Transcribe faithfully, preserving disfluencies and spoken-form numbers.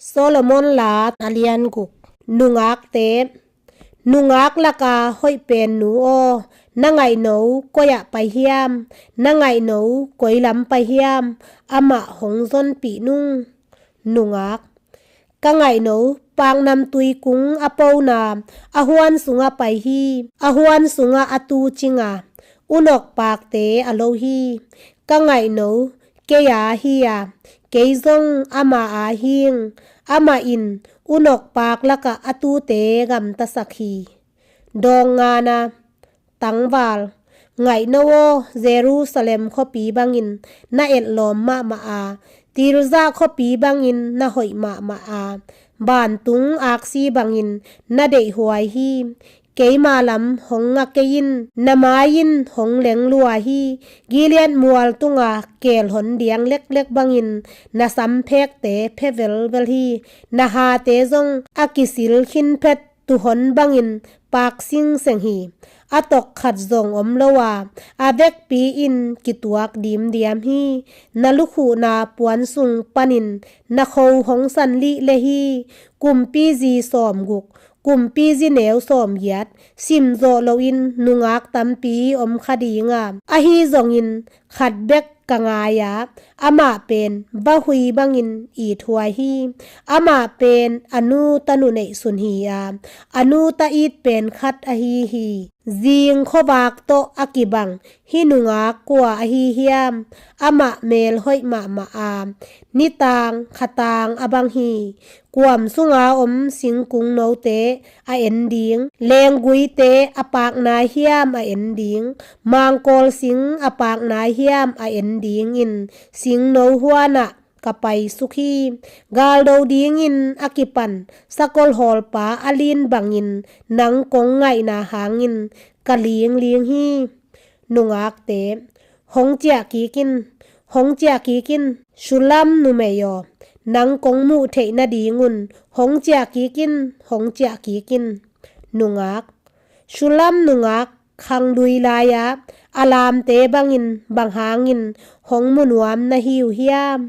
Solomon La a lian guk. Nungakte. Nungak laka hoih pen nu aw, na ngaihno koi-ah pai hiam? Na ngaihno koi lam pai hiam? Amah hong zonpih nung. Nungak. Ka ngaihno paknamtui kung a pona a huan sungah pai hi. A huan sungah a tu cinga, unok pakte a lo hi. Ka ngaihno kei a hi a, kei zong ama a hing. Amah in unok pak lakah a tute gamtasak hi. Dawng ngana. Tangval. Ngaihno aw, Jerusalem khuapi bangin na etlawm mahmah a, Tirzah khuapi bangin na hoih mahmah a, vantung aksi bangin na deihhuai hi. Keima lam hong nga kei in, na mai in hong leng lua hi. Gilead mual tunga keel hon diang leklek bangin na samphekte phe velvel hi. Na hate zong a kisil khin phet, tuuhon bangin pak singseng hi. A tawk khat zong om lo a, a vekpi in kituak dimdiam hi. Na lukhuhna puan sung panin na kho hong san lihleh hi. Kumpi zi sawmguk, kumpi zi neu sawmgiat sim zawh loin nungak tampi om kha ding a, ahi zongin khat bek ka ngai a, amah pen vahui bangin ithuai hi. Amah pen a nu ta nu neihsun hi a, a nu ta it pen khat ahi hi. Zing khuavak tawh a kibang hih nungak kua ahi hiam? Amah mel hoih mahmah a, nitang khatang a bang hi. Kuam sunga om singkung note a en ding, lengguite a pak nai hiam a en ding, mangkawl sing a pak nai hiam a en dingin singno huanah ka paisuk hi. Galdo dingin a kipan sakol hawlpa a lin bangin nang kong ngaihna hangin ka lingling hi. Nungakte. Hong ciah kik in, hong ciah kik in, Shulam numei aw, nang kong muh theih nadingun hong ciah kik in, hong ciah kik in. Nungak. Shulam nungak, khanglui lai-ah a lamte bangin bang hangin hong mu nuam na hi uh hiam?